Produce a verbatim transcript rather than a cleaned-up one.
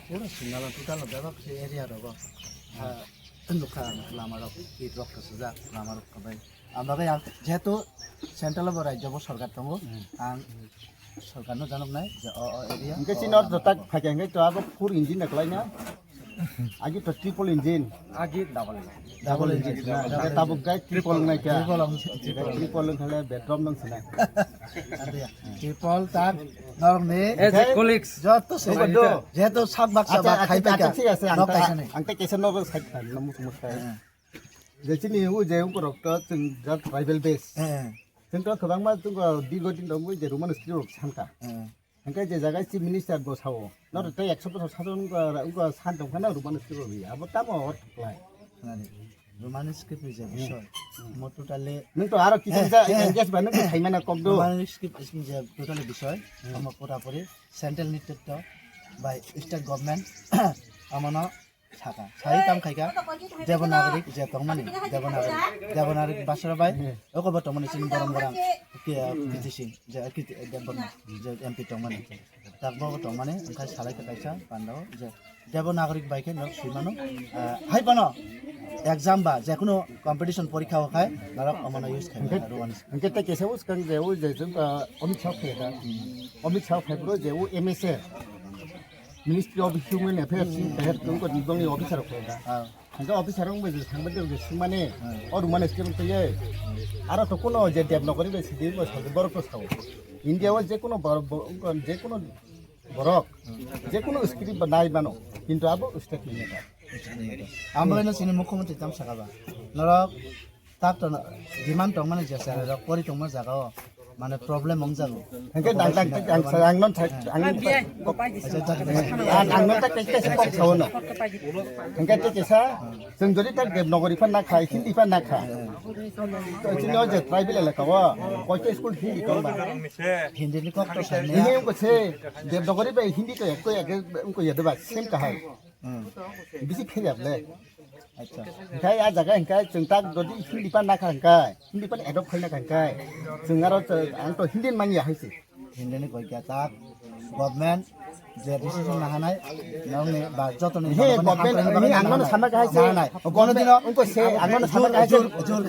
Pura Singala total bebak se area rogo. Ah, nukha ang lama rok, pit rok kasajak, lama rok kabai. Ang bagwi ang jehetu central bo rajyo bo sorkar tongo, ang sorkar no janok nai je o, o area. Hingke o chini lama ortho tak rok. Phai khe hingke to abo four engine na kwlai na. Agi to triple engine. Agi double engine. Double engine. Hingke tabuk gai triple nai kha. Triple ang, triple. Triple wng khale bedroom nang sinai. Ade ya. Triple tak norok ni. As a colleagues. Joto se. Obo do. Jehetu sak bak sak bak khai paikha. Acha, acha, thik ase, ang ta, ang ta kesa nogo sai kha, no mus mus khai. He. Je chini u je ungkorok to chwng jat tribal base. He. Chwng to kwbangma chwng ko dirgo din rok je Roman script rok sankha. He. Hingke je jaga chief minister bo sao. Noro tei ekso bosor sajwk wngkha, wngkha san tongkha na Roman script rok ri. Abo tamo hor thuklai. Nani. Roman script ni je bisoi. Mo totally. Nwng to aro kiting ja engage ba nwng to saimana kok do. Roman script ni je totally bisoi. Omo pura puri central ni totto by state government. Omono saka. Sai tam khaika. Devanagari je tongmani. Devanagari. Devanagari basra bai. Oko bo tongmani chini borong borong. Ke, P T C. Je, P T, Devanagari. Je M P tongmani. Takbo tongmani, wngkha salai khe kaisa pandao je Devanagari bai khe nok swimano, ah, hai phano exam ba jekunu competition porikha o khai norok omono use khai mano, Roman script. Hingke tei kesa uskang je o je jwng, ah, Amit Shah phai da. Amit Shah phai bro je o M S A, Ministry of Human Affairs, ni kahar tong ko dibang ni officer phai da. Ah. Hingke officer rok bai thangba de swngmani, o Roman script twi ye. Aro to kuno je Devanagari bai sidi bo sadi borok to sao. India o je kuno bor-, bo-, je kuno borok, je kuno script ba nai mano, kintu abo state ni neta. Ang bai no chini mukhyamantri tam saka ba. Norok tak to demand tongmani je sara rok pori tongma jaga o. Mane problem wng jago. Hingke dang dang tak ang sa ang non thak ang non thak. Acha, tak. Ang ang non thak kaisa kok sao no. Hingke te kisa jeng jodi tak Devanagari phan na khai, Hindi phan na kha. To chini o je tribal elaka o, koita school Hindi tong ba. Hindi ni kok to sai ne. Ini ko se Devanagari bai Hindi to ekko ekko ko yado ba same kahai. Hmm. Bisi philap le. Acha. Hingke a jaga hingke chwng tak jodi Hindi phan na kha hingke, Hindi phan adopt khai na kha hingke, chwng aro ang to Hindi manya hai se. Hindi ni koi kya tak government je decision na hanai, nong ni ba joto ni he government ni government ni ang no sama kha hai se. Na nai. Kono dino ungko se ang no sama kha hai se. Jur, jur, jur.